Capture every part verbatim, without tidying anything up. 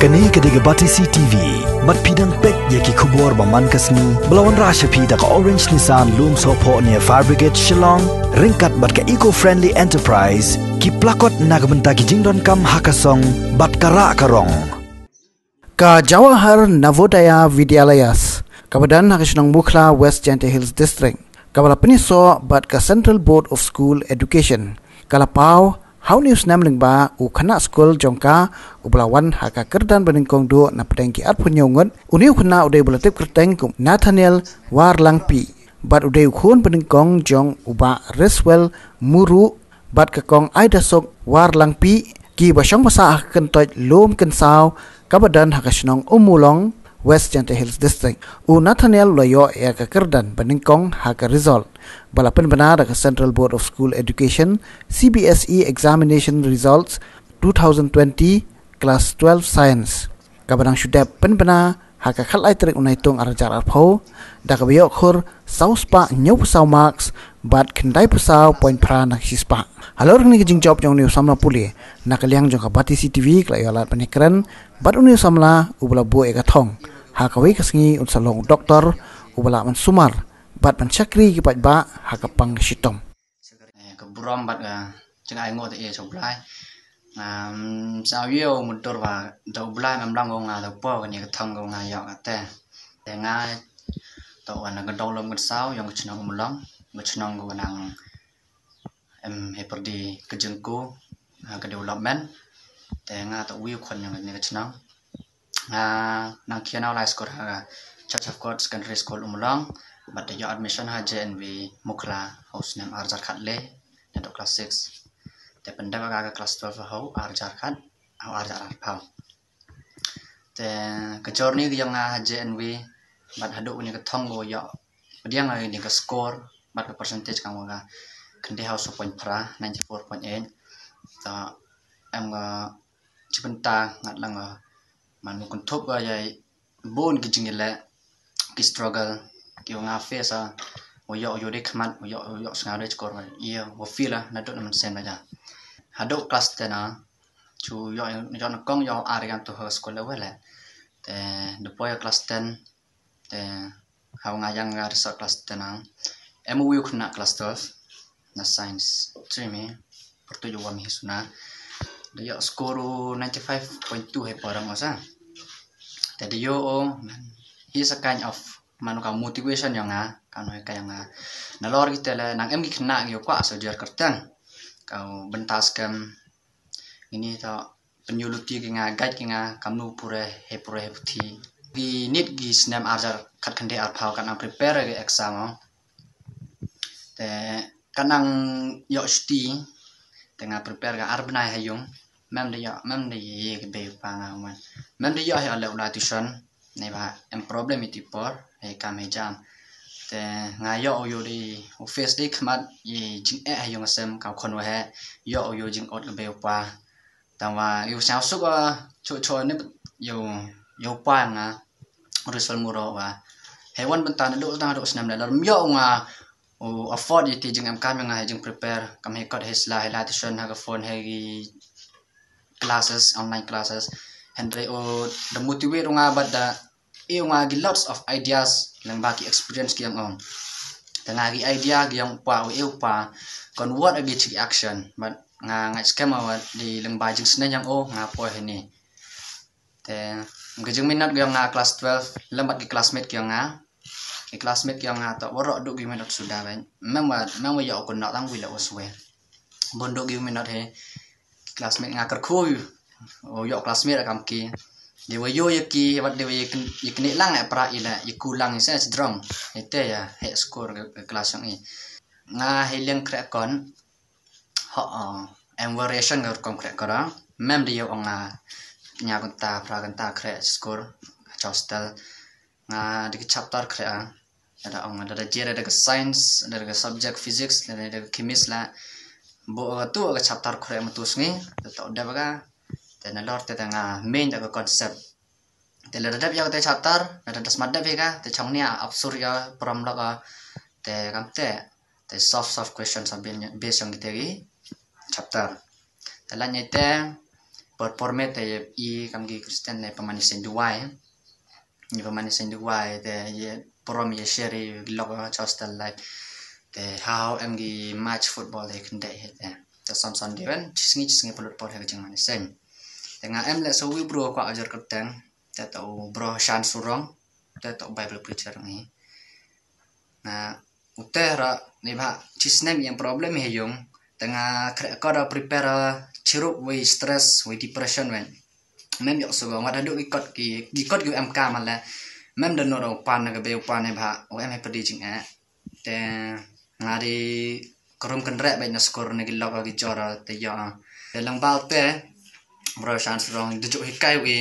Kane ka dei ka Batesi T V. Bad phi dang peit ïa ki khubor ba man ka sngi ba la wanrah sha phi da ka Orange Nissan Lumsohphoh near Fire Brigade Shillong, ryngkat bad ka Eco Friendly Enterprise, ki plakot na ka bynta ki jingdonkam ha ka song bad ka rah ka rong. Ka Jawahar Navodaya Vidyalayas kaba don ha ka shnong Mukhla, West Jaintia Hills District, kaba la pynïasoh bad ka Central Board of School Education, ka la paw ha une u snem lyngba u khynnah skul jong ka uba la wan ha ka kyrdan banyngkong duh na pdeng ki arphew hynñiew ngut. Une u khynnah u dei uba la tip kyrteng kum Nathaniel Warlangpi bad u dei u khun banyngkong jong u Bah Reswell Muru bad ka Kong Aidasuk Warlangpi, kiba shong ba sah ha ka kyntoit Lum Kynsaw kaba don ha ka shnong Ummulong, West Jaintia Hills District. U Nathaniel u la ïoh ïa ka kyrdan banyngkong ha ka result ba la pynbna da ka Central Board of School Education, C B S E Examination Results two thousand twenty, Class twelve Science, kaba dang shu dep pynbna ha ka khatlai tarik u Naitung arhajar arphew, da kaba ïoh khur saw spah hynñiewphew saw marks bad khyndaiphew saw point phra na ka shispah. Halor kane ka jingjop jong une u samla pule, na ka liang jong ka Batesi T V ka la ïoh lad ban ïakren bad une u samla uba la buh ïa ka thong. Ha kawei ka sngi un sa long u doktor uba lah ban sumar bad ban shakri ki paidbah ha ka pang ka shitom. Eh, ka burom bad ka jingainguh te ïa sha U Blai. Ngam sa ïoh mutdur ba da U Blai mem long ko nga da u po kane ka thong ko nga ïoh kata. Te nga to wan ka dong lum ka saw ïong ka chnong Mulong, ka chnong ko nang em he pyrdi ka jingku ha ka development. Te nga to wi u khun ïong kane ka chnong. Nga nang khia na u lai skul ha ka Church of God Secondary School Ummulong, bad da ïoh admission ha J N V Mukhla ha u snem arhajar khatlai, naduh class six. Te pyndep ka ka class twelve ha u arhajar khat, ha u arhajar arphew. Te ka journey ka ïong nga ha J N V bad haduh kane ka thong ko ïoh pdiang kane ka score bad ka percentage ka ïong nga khyndai ha u saw point phra, ninety four point eight. Ta em nga chibynta ngat lang nga man u kynthup ka ïa bun ki jingïaleh, ki struggle ki nga face a, u ïoh u ïoh dei khmat, u ïoh u ïoh sngaw dei chkor, ïa u feel a naduh na mynsiem ba ja. Haduh class ten a chu ïoh ïoh na kong ïoh ar kan tu ha school level eh. Te da poi class ten te ha u nga ïang nga result class ten a, em u wi u khynnah class twelve na science stream eh, pyrtuid u Wamhi Suna. Da ïoh score u ninety five point two he por mo sa. Te da ïoh u, man, he's a kind of man ka motivation ïong nga, ka nonghikai ïong nga. Nalor ki te le nang em ki khynnah ki kwah soldier kyrteng, ka bynta skhem. Ngini to pynïaid luti ki nga, guide ki nga kamnu pure he pure he puthi. Ki nit ki snem arhajar khatkhyndai arphew ka nang prepare ki exam o. Te ka nang ïoh shuti, te nga prepare ka ar bnai ha ïung. Mem da ïoh, mem da ïoh ki bei pa nga man. Mem da ïoh he ale u la tuition. Nei ba em problem iti por he kam he jam. Te nga ïoh u ïoh di u face di khmat i jing eh ha ïung sem ka khon wa he ïoh u ïoh jing ot ka bei u pa. Tang wa ïoh sñiaw suk a chu chu ne ïoh ïoh pa nga result muro wa he wan bynta na dok tang dok snem le lor ïoh nga u afford iti jing em kam nga he jing prepare kam he kot he sla he la tuition ha ka phone he gi classes, online classes. Hynrei u da motivate nga bad da i nga gi lots of ideas lang ba ki experience ki ong ong. Te nga gi idea ki ong pa u i u pa convert agi chi action. But nga nga skhem wa di lang ba jing sne yang o nga po hini. Te nga jing minot ki ong nga class twelve lang ba ki classmate ki ong nga. Ki classmate ki ong nga to waro du ki minot suda ben. Mem wa mem wa yo ko na lang wi la o swe. Bon du ki minot he. Classmate nga kyrkhu u ïoh classmate kam ki. Dei wa ïoh ïa ki wat dei wa ïa kni lang eh pra ila ïa ku lang ïa se drong. Ite ïa he score ka class yang i. Nga he leng krek kon. Ho em variation nga rukom krek kora. Mem dei ïa ong nga nya kunta pra kunta krek score. Hostel. Nga dei ki chapter krek a. Ada ong ada da jere da ka science, ada da ka subject physics, ada da ka chemist la. Bo ka tu ka chapter kure ma tu sngi, da to da ka. Te na lor te da nga main da ka concept. Te la da dep ya ka te chapter, ada da smat dep ka, te chong ni a absurd ya prom lo ka. Te kam te, te soft soft questions a bin base yang te ki chapter. Te la ni te Por por met te i kam ki Christian ne pynman ïaseng duwai. Ni pynman ïaseng duwai te ïa prom ïa share ïa ki lok ha hostel, like, te how em ki match football te khyndai hi te. Te son son dei wan, chi sngi chi sngi pynlut por ha ka jingman ïaseng. Te nga em leh sa uwei u bro kwah ujor kyrteng. Te ta u bro Shan Surong. Te ta u Bible preacher ngi. Nga ute ra ni ba chi snem ïa problem hi yung. Te nga khreh kot prepare chirup wei stress wei depression wei. Mem yok suba wat haduh ki kot ki, ki kot ki em ka male. Mem da nor u pan na ka bei u pan ni ba u em hi pyrdi jingeh. Te nga di krum kynreh bad na skur na ki lok ki jor te ïa. Te lang bal te bro Shan Surong da juk hikai wi.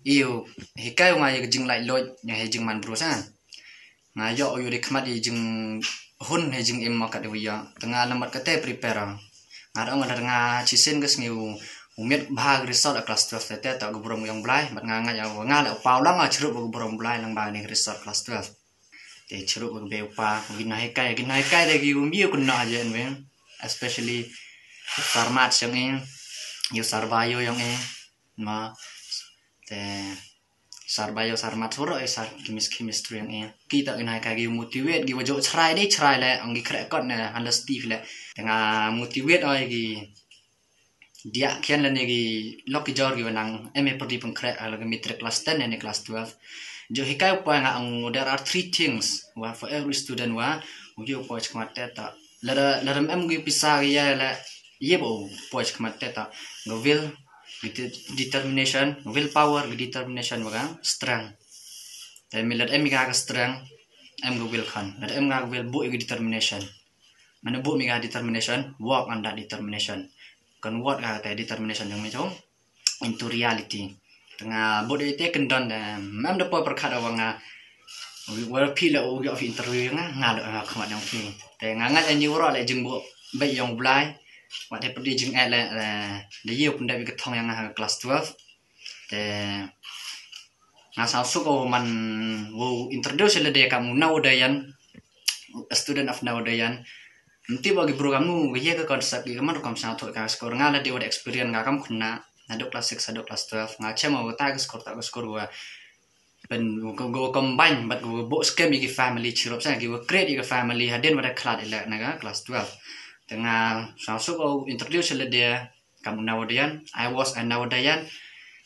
Iu hikai nga ïa ka jinglaitluid ïa hi jingman bro sa. Nga ïoh u ïoh di khmat i jinghun hi jingim ma kat i ïoh. Te nga namar kata prepare. Nga da ong nga da nga chi sien ka sngi u, u miet bha ka result ha class twelve te te ta ka burom yong Blai. Bad nga nga ïa nga la u paw lang nga chirup ka burom Blai lang ba ni result class twelve. Te chirup ka bei u pa, ki na hikai, ki na hikai te ki u mi u kena aja en weng. Especially sar maths yong i, yu sar bio yong i, ma te sar bio sar maths uro e sar chemis chemistry yong i. Kita ki na hikai ki motivate ki wajo chrai dei chrai le, ang ki khreh kot ne handle Steve le. Te nga motivate oi ki dia khian lane ki lok ki jor ki wanang em e pyrdi pynkhreh ha la ka matric class ten ne class twelve. Jo hikai u pa nga ang there are three things wa for every student wa u ji u pa chkmat te ta. Lada lada em ki pisa ki ya la ye bo u pa chkmat te ta. Nga will, ki de- determination, willpower, ki determination wa ka strength. Te mi lada em ka ka strength, em ka will khan. Lada em ka ka will bu ki determination. Mane bu mi ka determination, work on that determination. Kan work ka te determination jong mi jong into reality. Te nga bu de te kendon de mem de poi perkhat wa nga wa phi le u yo phi interview nga nga le nga khmat jong phi. Te nga nga ni woro le jing bu be yong Blai. Wa te pedi jing eh le de yu pun de bi ka thong yang nga class twelve. Te nga sa suk o man wo introduce le de kam Nawodayan, a student of Nawodayan. Mti ba ki bro kam nu ki ye ka concept ki man kam sa thot ka score nga la de wat experience nga kam khuna na do class six do class twelve nga chemo ta ka score ta ka score wa pen go combine but go bo scam ki family chirup sa ki create ki family hadin wada khlad ila na ka class twelve. Te nga sa suk o introduce le de kam Nawodayan. I was a Nawodayan.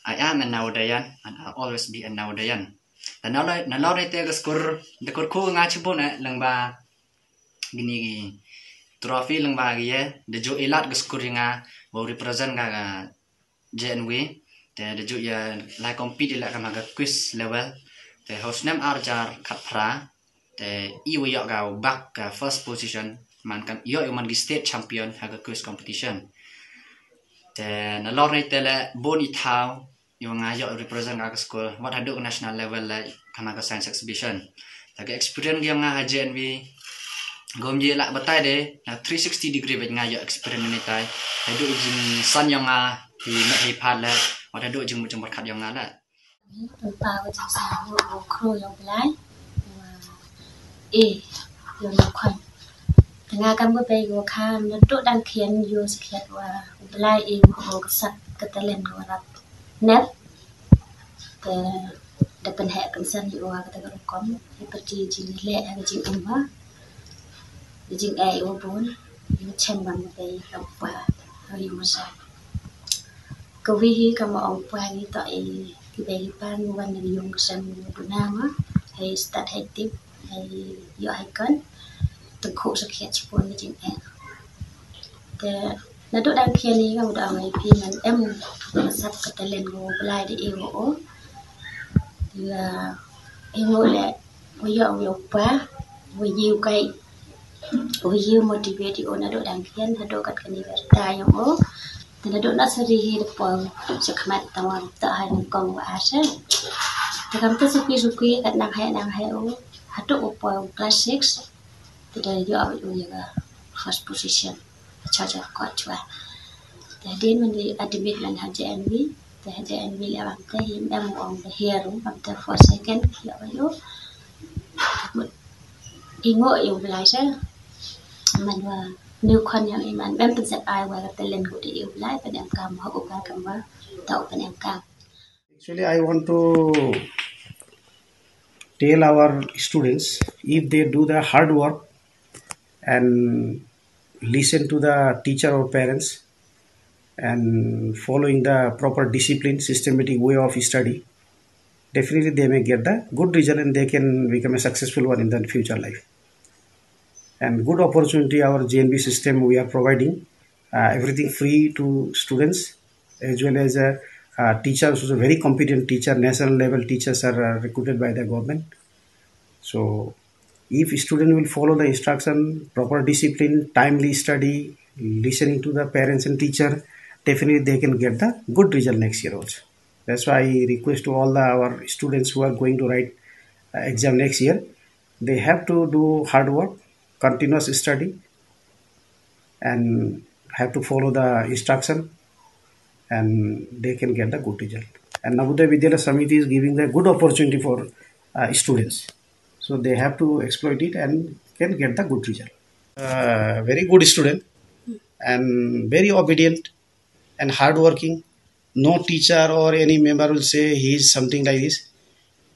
I am a Nawodayan and I'll always be a Nawodayan. Dan na lor na lor ite ga skur de kur ku nga chibun eh lang ba gini trophy lang ba gi ye de jo ilat ga skur nga ba represent ga ga J N V. Te de jo ya lai compete ila kama ga quiz level. Te hosnem arjar khat phra. Te i wa yok ga bak ga first position man kam yok man gi state champion ha ga quiz competition. Te na lor ni te le bon i thau i wa nga yok represent ga school wat haduk national level le kama ga science exhibition. Te ga experience gi nga ha J N V gom ji la batai de na three sixty degree bek nga yok experience ni tai haduk jing san yong nga hi me hi phat le wat haduk jing mu jing berkat yong nga le. Pynpaw ka jingsngew u khro yong Blai. Wa e yong u khon. Te nga kam ka bei u kha na duk dang khian yu sakhiat wa u Blai e u ka sap ka talent ka warap nep. Te da pynheh pynsan yu wa ka ta ka rukom. Yu pyrti jing le ka jing um wa jing e u bun. Yu chen bang ka bei ka pa yu masa. Ka wi hi ka ma ong pwa ngi to e ki bei ki pa ngi wan ngi yung ka sem ngi bu na ma hei stad hei tip hei yo hei kon. Tengkhu sakhiat chipun ngi jing eh. Te na duk dang khian ni ka ma dang ai pi man em ma sap ka talent ngi Blai de e wo o. Ya e wo le wo yo wo pa wo yi kai. Wa yu motivate o na do dang khian ha do kat kani ber ta yong o. Te na do na sari hi de pol sa khmat ta wa ta ha ni kong wa asa. Te kam te sukui sukui kat nang hai nang hai o. Ha do o pol class six. Te da yo o ya ga first position. Cha cha ko chwa. Te din man di admit man ha J N V. Te ha J N V le bang te him em ong de hero bang te for second ya o yo. Ingo ïa u Blai sa man wa new khon yang iman bem pynset ai wa ka talent ku de ïa u Blai pyndet kam ha u ka kam wa ta u pynemkam. Actually, I want to tell our students, if they do the hard work and listen to the teacher or parents and following the proper discipline, systematic way of study, definitely they may get the good result and they can become a successful one in the future life. And good opportunity our J N V system we are providing, uh, everything free to students, as well as a, uh, teachers who's a very competent teacher, national level teachers are, uh, recruited by the government. So if student will follow the instruction, proper discipline, timely study, listening to the parents and teacher, definitely they can get the good result next year also. That's why I request to all the, our students who are going to write, uh, exam next year, they have to do hard work, continuous study, and have to follow the instruction, and they can get the good result. And Navodaya Vidyalaya Samiti is giving the good opportunity for, uh, students. So they have to exploit it and can get the good result. Uh, very good student and very obedient and hardworking. No teacher or any member will say he is something like this.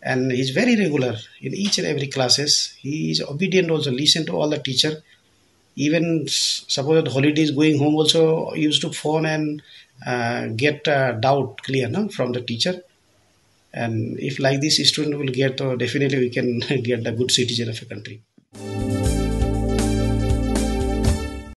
And he's very regular in each and every classes. He is obedient also, listen to all the teacher. Even s- suppose at holidays going home also, he used to phone and, uh, get a doubt clear, no, from the teacher. And if like this student will get, uh, definitely we can get the good citizen of a country.